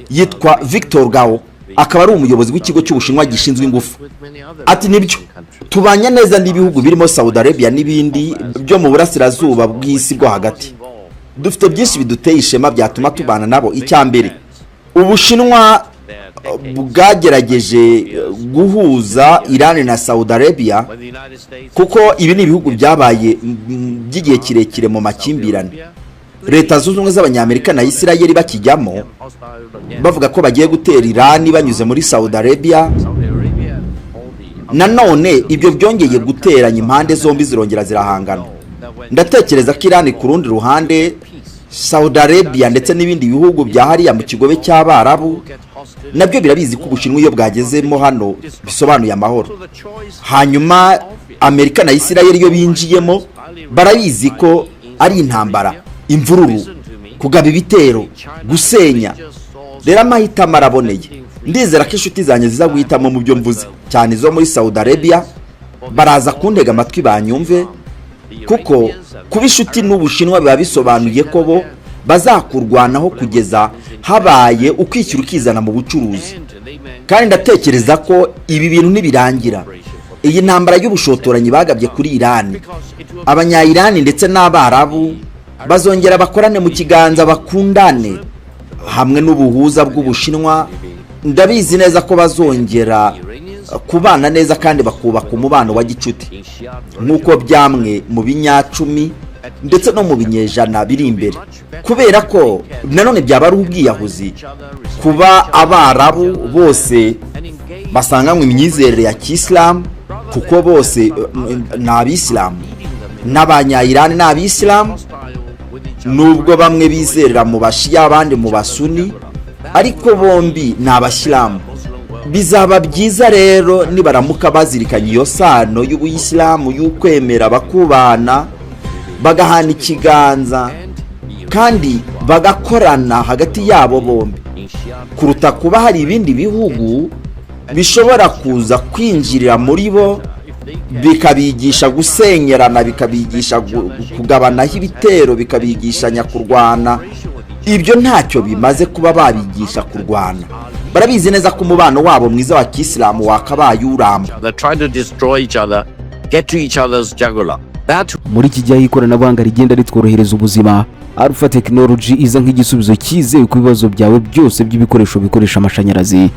Yitwa Victor Gao, akaba ari umuyobozi w'ikigo cy'Ubushinwa gishinzwe ingufu. Ati: "Nibyo, tubanye neza n'ibihugu birimo Saudi Arabia n'ibindi byo mu burasirazuba bw'isi bwo hagati. Dufite byinshi biduteye ishema byatuma tubana nabo. Icya mbere, Ubushinwa bwagerageje guhuza Iran na Saudi Arabia, kuko ibi ni ibihugu byabaye by'igihe kirekire mu makimbirane. Leta Zunze Ubumwe z'Abanyamerika na Isirayeli bakijyamo bavuga ko bagiye gutera Irani banyuze muri Saudi Arabia, nanone ibyo byongeye guteranya impande zombi, zirongera zirahangana. Ndatekereza ko Irani ku rundi ruhande, Saudi Arabia ndetse n'ibindi bihugu bya hariya mu kigobe cy'Abarabu nabyo birabizi ko Ubushinwa iyo bwagezemo hano bisobanuye amahoro. Hanyuma Amerika na Isirayeli iyo binjiyemo barabizi ko ari intambara, imvururu, kugaba ibitero, gusenya. Rero amahitamo araboneye. Ndizera ko inshuti zanjye ziza guhitamo mu byo mvuze, cyane izo muri Saudi Arabia. Baraza kuntega amatwi banyumve, kuko kuba inshuti n'Ubushinwa biba bisobanuye ko bo bazakurwanaho kugeza habaye ukwishyura ukizana mu bucuruzi. Kandi ndatekereza ko ibi bintu nibirangira, iyi ntambara y'ubushotoranyi bagabye kuri Irani, Abanyayirani ndetse n'Abarabu bazongera bakorane mu kiganza, bakundane hamwe n'ubuhuza bw'Ubushinwa. Ndabizi neza ko bazongera kubana neza kandi bakubaka umubano wa gicuti nk'uko byamwe mu binyacumi ndetse no mu binyejana biri imbere, kubera ko nanone byaba ari ubwiyahuzi kuba Abarabu bose basanganywe imyizerere ya kisilamu, kuko bose ni Abisilamu, n'Abanyayirani ni Abisilamu, nubwo bamwe bizerera mu Bashiya abandi mu Basuni, ariko bombi ni Abasilamu. Bizaba byiza rero nibaramuka bazirikanye iyo sano y'ubuyisilamu, y'ukwemera, bakubana, bagahana ikiganza kandi bagakorana hagati yabo bombi, kuruta kuba hari ibindi bihugu bishobora kuza kwinjirira muri bo bikabigisha gusenyerana, bikabigisha kugabanaho ibitero, bikabigishanya kurwana. Ibyo ntacyo bimaze kuba babigisha kurwana. Barabizi neza ko umubano wabo mwiza wa kisilamu wakabaye uramba." They try to destroy each other, get to each other's jugular. That Muri iki gihe aho ikoranabuhanga rigenda ritworohereza ubuzima, Alpha Technology iza nk'igisubizo cyizewe ku bibazo byawe byose by'ibikoresho bikoresha amashanyarazi.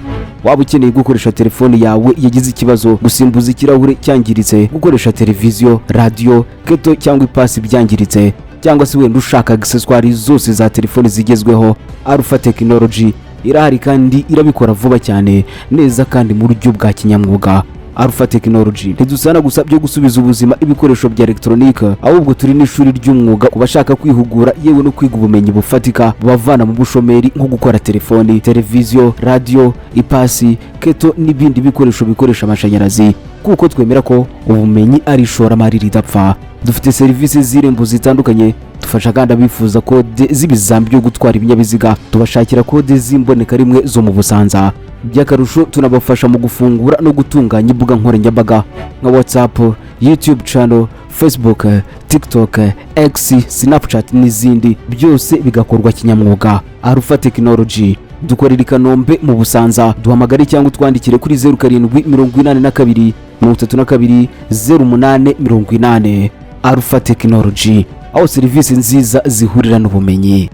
Waba ukeneye gukoresha telefone yawe yagize ikibazo, gusimbuza ikirahure cyangiritse, gukoresha televiziyo, radiyo, kettle cyangwa ipasi byangiritse, cyangwa se wenda ushaka accessoires zose za telefone zigezweho, Alpha Technology irahari kandi irabikora vuba cyane, neza kandi mu buryo bwa kinyamwuga. Alpha Technology ntidusana gusa byo gusubiza ubuzima ibikoresho bya elegitoronike, ahubwo turi n'ishuri ry'umwuga ku bashaka kwihugura yewe no kwiga ubumenyi bufatika bubavana mu bushomeri, nko gukora telefoni, televiziyo, radiyo, ipasi, kettle n'ibindi bikoresho bikoresha amashanyarazi, kuko twemera ko ubumenyi ari ishoramari ridapfa. Dufite serivisi z'Irembo zitandukanye. Dufasha kandi abifuza kode z'ibizami byo gutwara ibinyabiziga, tubashakira kode z'imboneka rimwe zo mu Busanza. By'akarusho, tunabafasha mu gufungura no gutunganya imbuga nkoranyambaga nka WhatsApp, YouTube channel, Facebook, TikTok, X, Snapchat n'izindi, byose bigakorwa kinyamwuga. Alpha Technology dukorera i Kanombe mu Busanza. Duhamagare cyangwa utwandikire kuri 0782320880. Alpha Technology, aho serivisi nziza zihurira n'ubumenyi.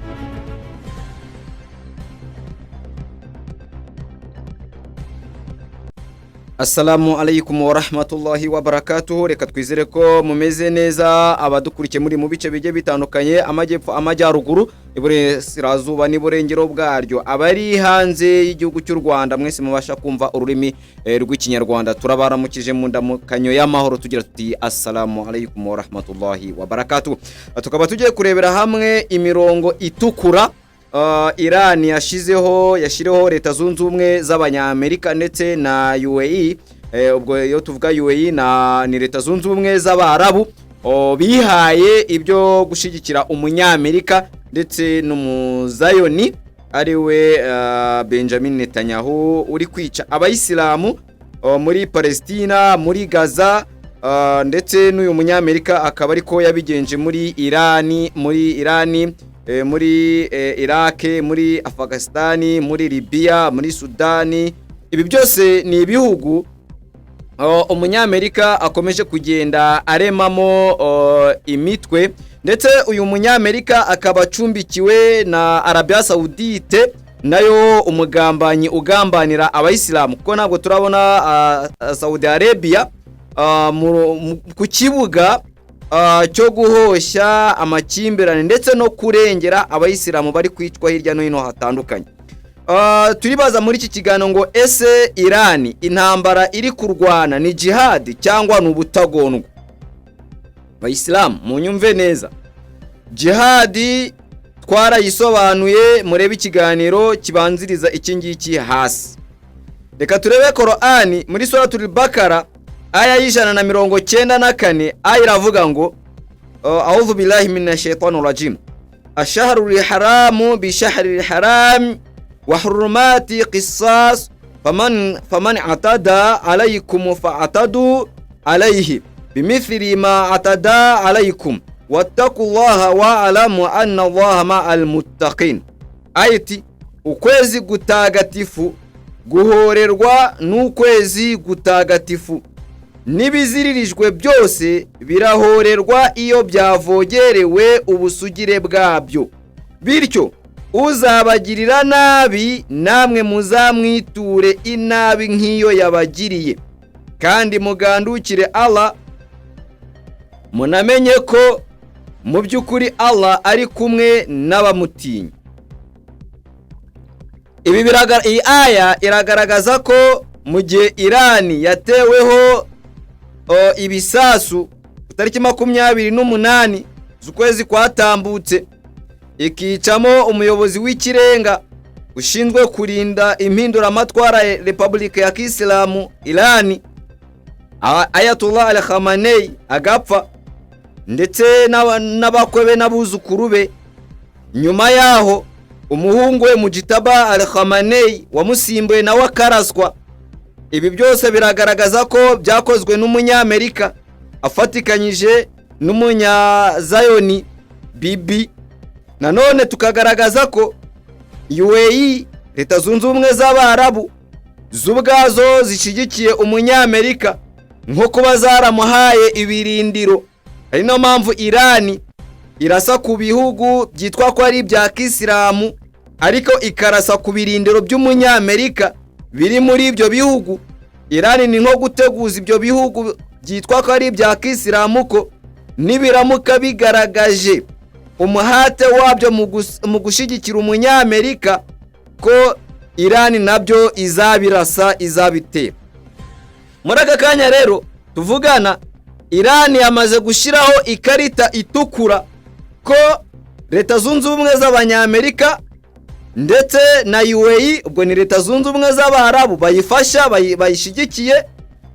Assalamu alaikum wa rahmatullahi wa barakatuhu. Reka twizere ko mumeze neza, abadukurikiye muri mu bice bigiye bitandukanye, amajyepfo, amajyaruguru, iburasirazuba n'iburengero bwaryo, abari hanze y'igihugu cy'u Rwanda, mwese mubasha kumva ururimi rw'Ikinyarwanda. Turabaramukije mu ndamukanyo y'amahoro tugira tuti: "Assalamu alaikum wa rahmatullahi wa barakatuhu." Tukaba tugiye kurebera hamwe imirongo itukura Iran yashizeho, yashyiriweho Leta Zunze Ubumwe z'Abanyamerika ndetse na UAE. Ubwo iyo tuvuga UAE ni Leta Zunze Ubumwe z'Abarabu. Bihaye ibyo gushyigikira Umunyamerika ndetse n'Umuzayoni ari we Benjamin Netanyahu uri kwica Abayisilamu muri Palestina, muri Gaza, ndetse n'uyu Munyamerika akaba ariko yabigenje muri Irani. muri Iraq, muri Afghanistan, muri Libya, muri Sudani. Ibi byose ni ibihugu umunyamerika akomeje kugenda aremamo imitwe, ndetse uyu munyamerika akaba acumbikiwe na Arabia Saudite, nayo umugambanyi ugambanira abayisilamu, kuko ntabwo turabona Saudi Arabia ku kibuga cyo guhoshya amakimbirane ndetse no kurengera abayisilamu bari kwicwa hirya no hino hatandukanye. Turibaza muri iki kiganiro ngo: ese Irani intambara iri kurwana ni jihad cyangwa ni ubutagondwa? Bayisilamu, munyumve neza, jihadi twarayisobanuye, murebe ikiganiro kibanziriza iki ngiki hasi. Reka turebe Korani muri Suratul Bakara, aya y'194. Aya iravuga ngo: أعوذ بالله من الشيطان الرجيم، الشهر الحرام بالشهر الحرام والحرمات قصاص فمن اعتدى عليكم فاعتدوا عليه بمثل ما اعتدى عليكم واتقوا الله واعلموا أن الله مع المتقين. Ati: ukwezi gutagatifu guhorerwa n'ukwezi gutagatifu, n'ibiziririjwe byose birahorerwa iyo byavogerewe ubusugire bwabyo. Bityo uzabagirira nabi, namwe muzamwiture inabi nk'iyo yabagiriye, kandi mugandukire Allah, munamenye ko mu by'ukuri Allah ari kumwe n'abamutinya. Ibi iyi aya iragaragaza ko mu gihe Irani yateweho ibisasu ku tariki 28 z'ukwezi kwatambutse, ikicamo umuyobozi w'ikirenga ushinzwe kurinda impinduramatwara ya Repubulika ya Kisilamu Irani, Ayatollah Al Khamenei, agapfa ndetse n'abakwe be n'abuzukuru be, nyuma yaho umuhungu we Mujitaba Al Khamenei wamusimbuye nawe akaraswa, ibi byose biragaragaza ko byakozwe n'umunyamerika afatikanyije n'umunyazayoni Bibi. Nanone tukagaragaza ko UAE, Leta Zunze Ubumwe z'Abarabu, zo ubwazo zishyigikiye umunyamerika, nko kuba zaramuhaye ibirindiro. Ari niyo mpamvu Irani irasa ku bihugu byitwa ko ari ibya kisilamu, ariko ikarasa ku birindiro by'umunyamerika biri muri ibyo bihugu. Irani ni nko guteguza ibyo bihugu byitwa ko ari ibya kisilamu ko nibiramuka bigaragaje umuhate wabyo mu gushyigikira umunyamerika, ko Irani nabyo izabirasa, izabitera. Muri aka kanya rero tuvugana, Irani yamaze gushyiraho ikarita itukura ko Leta Zunze Ubumwe z'Abanyamerika ndetse na UAE, ubwo ni Leta Zunze Ubumwe z'Abarabu bayifasha, bayishyigikiye,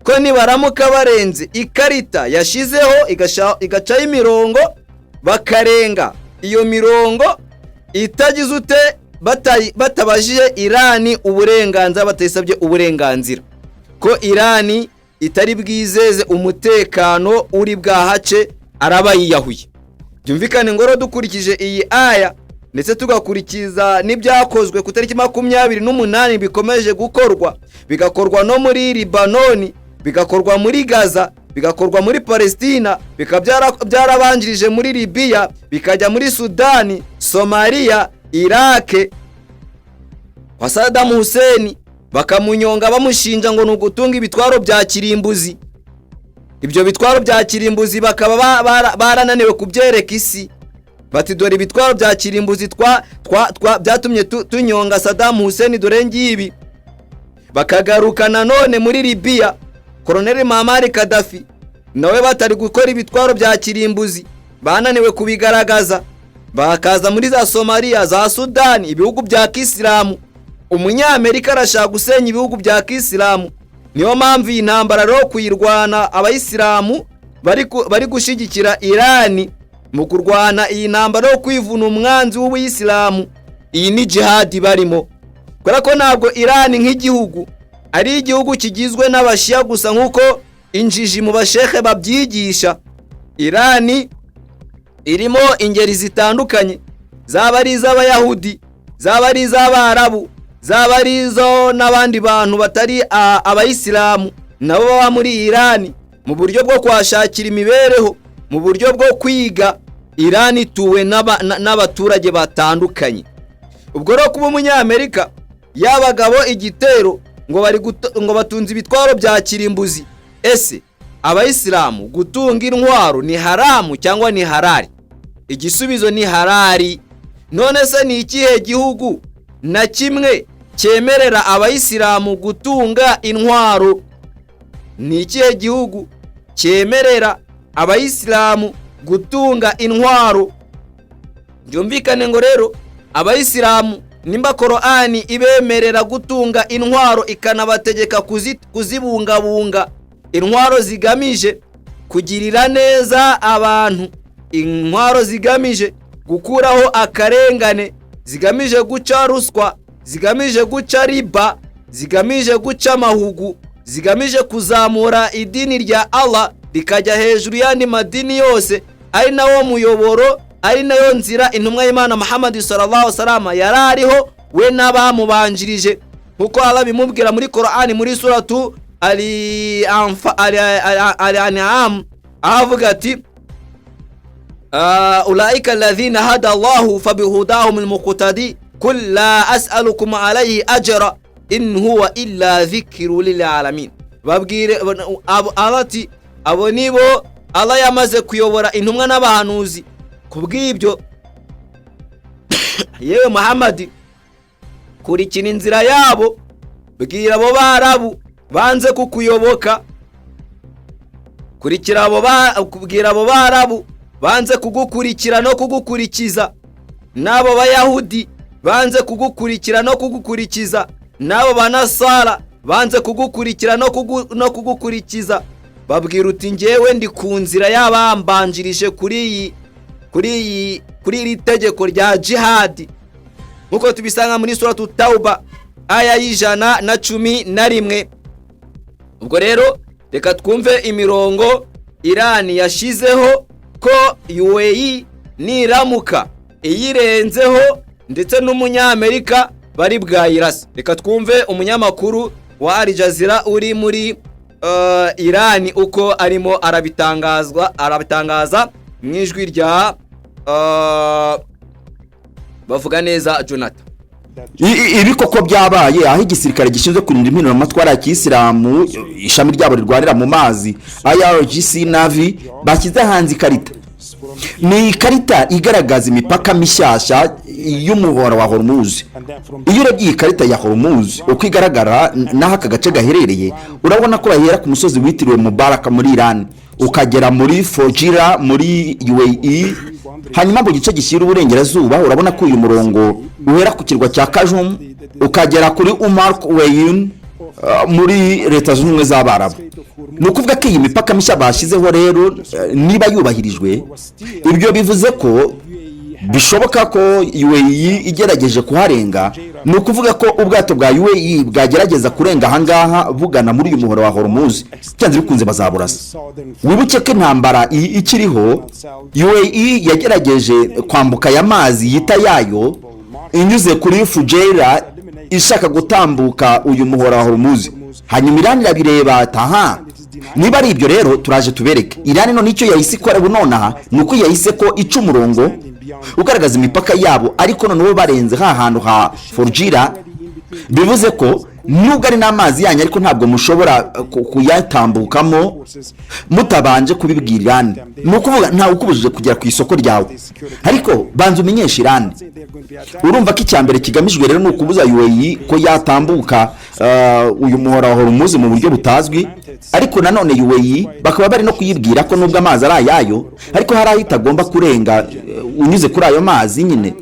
ko nibaramuka barenze ikarita yashyizeho, igacaho imirongo, bakarenga iyo mirongo itagize ute, batabajije Irani uburenganzira, batayisabye uburenganzira, ko Irani itari bwizeze umutekano uri bwahace, araba yiyahuye. Byumvikane ngoro, dukurikije iyi aya ndetse tugakurikiza n'ibyakozwe ku itariki 28 bikomeje gukorwa, bigakorwa no muri Libanoni, bigakorwa muri Gaza, bigakorwa muri Palestina, bikaba byarabanjirije muri Libiya, bikajya muri Sudani, Somaliya, Irake kwa Saddam Hussein, bakamunyonga bamushinja ngo ni ugutunga ibitwaro bya kirimbuzi. Ibyo bitwaro bya kirimbuzi bakaba barananiwe kubyereka isi, bati: dore ibitwaro bya kirimbuzi byatumye tunyonga Saddam Hussein, dore ngibi. Bakagaruka nanone muri Libiya, Koloneli Muammar Gaddafi nawe batari gukora ibitwaro bya kirimbuzi, bananiwe kubigaragaza. Bakaza muri za Somaliya, za Sudani, ibihugu bya kisilamu. Umunyamerika arashaka gusenya ibihugu bya kisilamu. Niyo mpamvu iyi ntambara rero kuyirwana, abayisilamu bari gushyigikira Irani mu kurwana iyi ntambara yo kwivuna umwanzi w'ubuyisilamu. Iyi ni jihadi barimo, kubera ko ntabwo Irani nk'igihugu ari igihugu kigizwe n'abashiya gusa nk'uko injiji mu bashehe babyigisha. Irani irimo ingeri zitandukanye. Zaba ari iz'Abayahudi, zaba ari iz'Abarabu, zaba ari izo n'abandi bantu batari Abayisilamu, nabo baba muri Irani mu buryo bwo kuhashakira imibereho, mu buryo bwo kwiga. Irani ituwe n'abaturage batandukanye. Ubwo rero kuba Umunyamerika yabagabo igitero ngo bari ngo batunze ibitwaro bya kirimbuzi, ese Abayisilamu gutunga intwaro ni haramu cyangwa ni harari? Igisubizo ni harari. None se ni ikihe gihugu na kimwe cyemerera Abayisilamu gutunga intwaro? Ni ikihe gihugu cyemerera Abayisilamu gutunga intwaro? Byumvikane ngo rero Abayisilamu, nimba Korani ibemerera gutunga intwaro, ikanabategeka kuzibungabunga, intwaro zigamije kugirira neza abantu, intwaro zigamije gukuraho akarengane, zigamije guca ruswa, zigamije guca riba, zigamije guca amahugu, zigamije kuzamura idini rya Allah rikajya hejuru y'andi madini yose, ari nawo muyoboro, ari nayo nzira intumwa y'Imana Muhammad sallallahu alaihi wasallam yari ariho, we n'abamubanjirije, nkuko Allah bimubwira muri Korani, muri suratu Ali An'am, aho avuga ati: "Ulaika alladhina hada Allahu fabihudahum almuqtadi kul la as'alukum alayhi ajra in huwa illa dhikru lil alamin." Babwire Allah ati: "Abo nibo Allah yamaze kuyobora, intumwa n'abahanuzi. Kubw'ibyo, yewe Muhammadi, kurikira inzira yabo. Bwira abo Barabu banze kukuyoboka, kurikira abo, bwira abo Barabu banze kugukurikira no kugukurikiza, n'abo Bayahudi banze kugukurikira no kugukurikiza, n'abo Banasara banze kugukurikira no kugukurikiza. Babwira uti: 'Ngewe ndi ku nzira y'abambanjirije kuri iri tegeko rya jihadi,'" nk'uko tubisanga muri suratu Tawuba, aya y'111. Ubwo rero reka twumve imirongo Irani yashyizeho ko UAE niramuka iyirenzeho, ndetse n'Umunyamerika, bari bwayirase. Reka twumve umunyamakuru wa Al Jazeera uri muri Irani uko arimo arabitangazwa, arabitangaza mu ijwi rya bavuga neza Jonathan. Ibi koko byabaye, aho igisirikare gishinzwe kurinda impinduramatwara ya kiyisilamu, ishami ryabo rirwanira mu mazi, IRGC Navy, bashyize hanze ikarita. Ni ikarita igaragaza imipaka mishyashya y'umuhora wa Hormuz. Iyo urebye iyi karita ya Hormuz uko igaragara n'aho aka gace gaherereye, urabona ko bahera ku musozi witiriwe Mubaraka muri Iran, ukagera muri Fujairah muri UAE. Hanyuma mu gice gishyira uburengerazuba, urabona ko uyu murongo uhera ku kirwa cya Kajum, ukagera kuri Umm Al Quwain muri Leta Zunze Ubumwe z'Abarabu. Ni ukuvuga ko iyi mipaka mishya bashyizeho rero, niba yubahirijwe, ibyo bivuze ko bishoboka ko UAE igerageje kuharenga, ni ukuvuga ko ubwato bwa UAE bwagerageza kurenga ahangaha bugana muri uyu muhora wa Hormuz, byanze bikunze bazaburasa. Wibuke ko intambara ikiriho, UAE yagerageje kwambuka aya mazi yita yayo inyuze kuri Fujairah, ishaka gutambuka uyu muhora wa Hormuz. Hanyuma Irani irabireba ati: "Aha, niba ari ibyo rero, turaje tubereke." Irani none icyo yahise ikora ubu nonaha ni uko yahise ko ica umurongo ugaragaza imipaka yabo, ariko noneho barenze ha hantu ha Fujairah, bivuze ko nubwo ari n'amazi yanyu, ariko ntabwo mushobora kuyatambukamo mutabanje kubibwira Irani. Ni ukuvuga ntawe ukubujije kugera ku isoko ryawe, ariko banza umenyeshe Irani. Urumva ko icya mbere kigamijwe rero ni ukubuza UAE ko yatambuka uyu muhora wa Hormuz mu buryo butazwi. Ariko nanone UAE bakaba bari no kuyibwira ko nubwo amazi ari ayayo, ariko hari aho itagomba kurenga unyuze kuri ayo mazi nyine.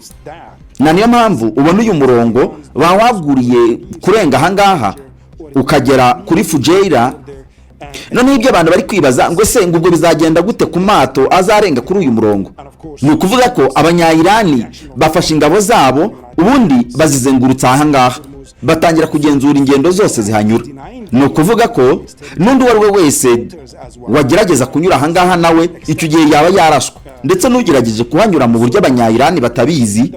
Na niyo mpamvu ubona uyu murongo bawaguriye kurenga ahangaha ukagera kuri Fujairah. Noneho ibyo abantu bari kwibaza ngo: ese ngo ubwo bizagenda gute ku mato azarenga kuri uyu murongo? Ni ukuvuga ko Abanyayirani bafashe ingabo zabo, ubundi bazizengurutsa ahangaha, batangira kugenzura ingendo zose zihanyura. Ni ukuvuga ko n'undi uwo ari we wese wagerageza kunyura ahangaha, nawe icyo gihe yaba yarashwe. Ndetse n'ugerageje kuhanyura mu buryo Abanyayirani batabizi,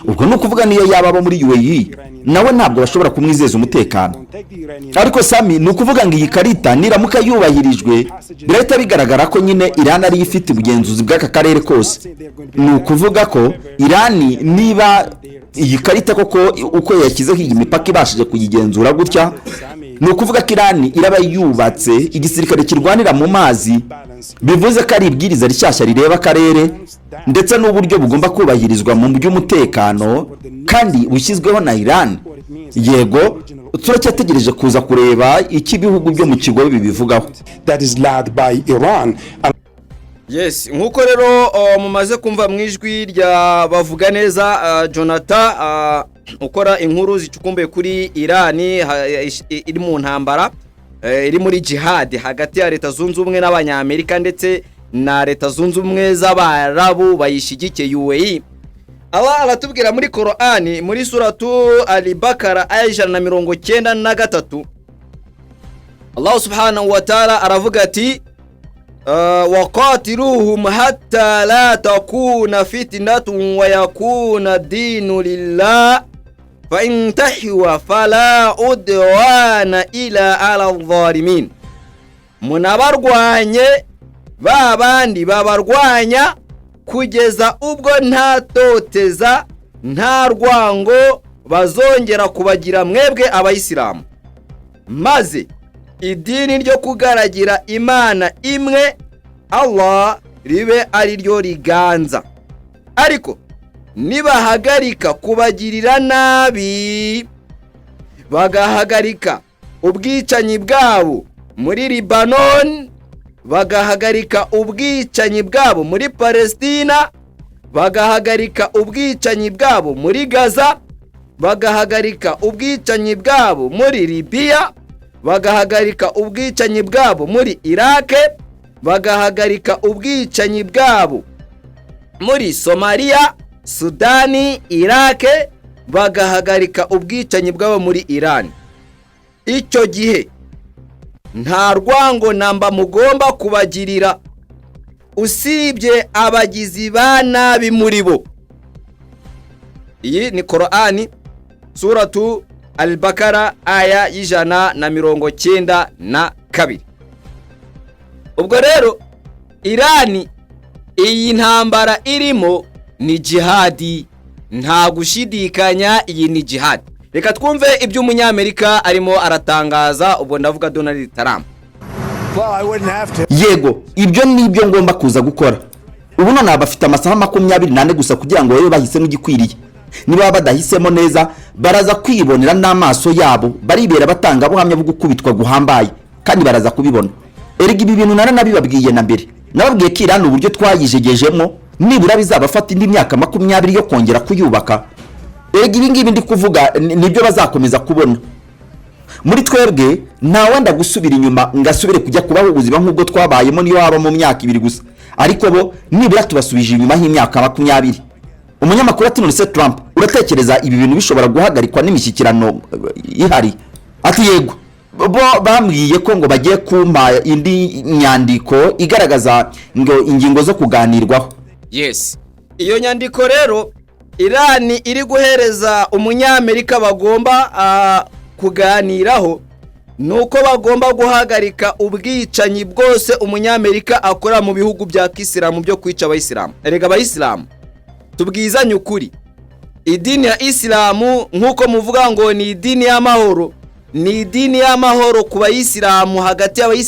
ubwo ni ukuvuga niyo yaba abo muri UAE, nawe ntabwo bashobora kumwizeza umutekano. Ariko Sami, ni ukuvuga ngo iyi karita niramuka yubahirijwe, birahita bigaragara ko nyine Irani ariyo ifite ubugenzuzi bw'aka karere kose. Ni ukuvuga ko Irani, niba iyi karita koko uko yashyizeho iyi mipaka ibashije kuyigenzura gutya, ni ukuvuga ko Irani iraba yubatse igisirikare kirwanira mu mazi, bivuze ko ari ibwiriza rishyashya rireba akarere ndetse n'uburyo bugomba kubahirizwa mu by'umutekano kandi bushyizweho na Irani. Yego, turacyategereje kuza kureba icyo ibihugu byo mu kigobe bibivugaho. That is led by Iran. And Yes, nk'uko rero mumaze kumva mu ijwi rya bavuga neza Jonathan, ukora inkuru zicukumbuye kuri Irani iri mu ntambara, iri muri jihad hagati ya Leta Zunze Ubumwe n'Abanyamerika ndetse na Leta Zunze Ubumwe z'Abarabu bayishyigikiye, UAE. Allah aratubwira muri Korani, muri Suratu Al-Bakara, aya 193, Allah subhanahu wa ta'ala aravuga ati: "وقاتلوهم حتى لا تكون فتنة ويكون الدين لله فإن انتهوا فلا عدوان إلا على الظالمين." Munabarwanye ba bandi babarwanya kugeza ubwo nta toteza, nta rwango bazongera kubagira mwebwe Abayisilamu, maze idini ryo kugaragira Imana imwe Allah ribe ari ryo riganza. Ariko nibahagarika kubagirira nabi, bagahagarika ubwicanyi bwabo muri Libanon, bagahagarika ubwicanyi bwabo muri Palestina, bagahagarika ubwicanyi bwabo muri Gaza, bagahagarika ubwicanyi bwabo muri Libiya, bagahagarika ubwicanyi bwabo muri Irake, bagahagarika ubwicanyi bwabo muri Somaliya, Sudani, Irake, bagahagarika ubwicanyi bwabo muri Irani, icyo gihe nta rwango namba mugomba kubagirira usibye abagizi ba nabi muri bo. Iyi ni Korani, Suratu Al-Bakara, aya y'192. Ubwo rero Irani iyi ntambara irimo ni jihadi, nta gushidikanya, iyi ni jihadi. Reka twumve ibyo umunyamerika arimo aratangaza, ubwo ndavuga Donald Trump. Yego, ibyo ni ibyo ngomba kuza gukora ubu. None bafite amasaha 24 gusa kugira ngo babe bahisemo igikwiriye. Niba badahisemo neza, baraza kwibonera n'amaso yabo, baribera abatangabuhamya bwo gukubitwa guhambaye, kandi baraza kubibona. Erega ibi bintu naranabibabwiye na mbere, nababwiye ko Irani uburyo twayijegejemo nibura bizabafata indi myaka 20 yo kongera kuyubaka. Erega ibi ngibi ndi kuvuga nibyo bazakomeza kubona muri twebwe. Ntawenda gusubira inyuma ngo asubire kujya kubaho ubuzima nk'ubwo twabayemo, niyo waba mu myaka 2 gusa, ariko bo nibura tubasubije inyuma nk'imyaka 20. Umunyamakuru ati: "None se Trump, uratekereza ibi bintu bishobora guhagarikwa n'imishyikirano ihari?" Ati: "Yego, bo bambwiye ko ngo bagiye kumpa indi nyandiko igaragaza ngo ingingo zo kuganirwaho." Yes, iyo nyandiko rero Irani iri guhereza umunyamerika bagomba kuganiraho ni uko bagomba guhagarika ubwicanyi bwose umunyamerika akora mu bihugu bya kisilamu byo kwica Abayisilamu. Erega Abayisilamu, tubwizanye ukuri, idini ya Isilamu nk'uko muvuga ngo ni idini y'amahoro, ni idini y'amahoro ku Bayisilamu hagati y'Abayisilamu.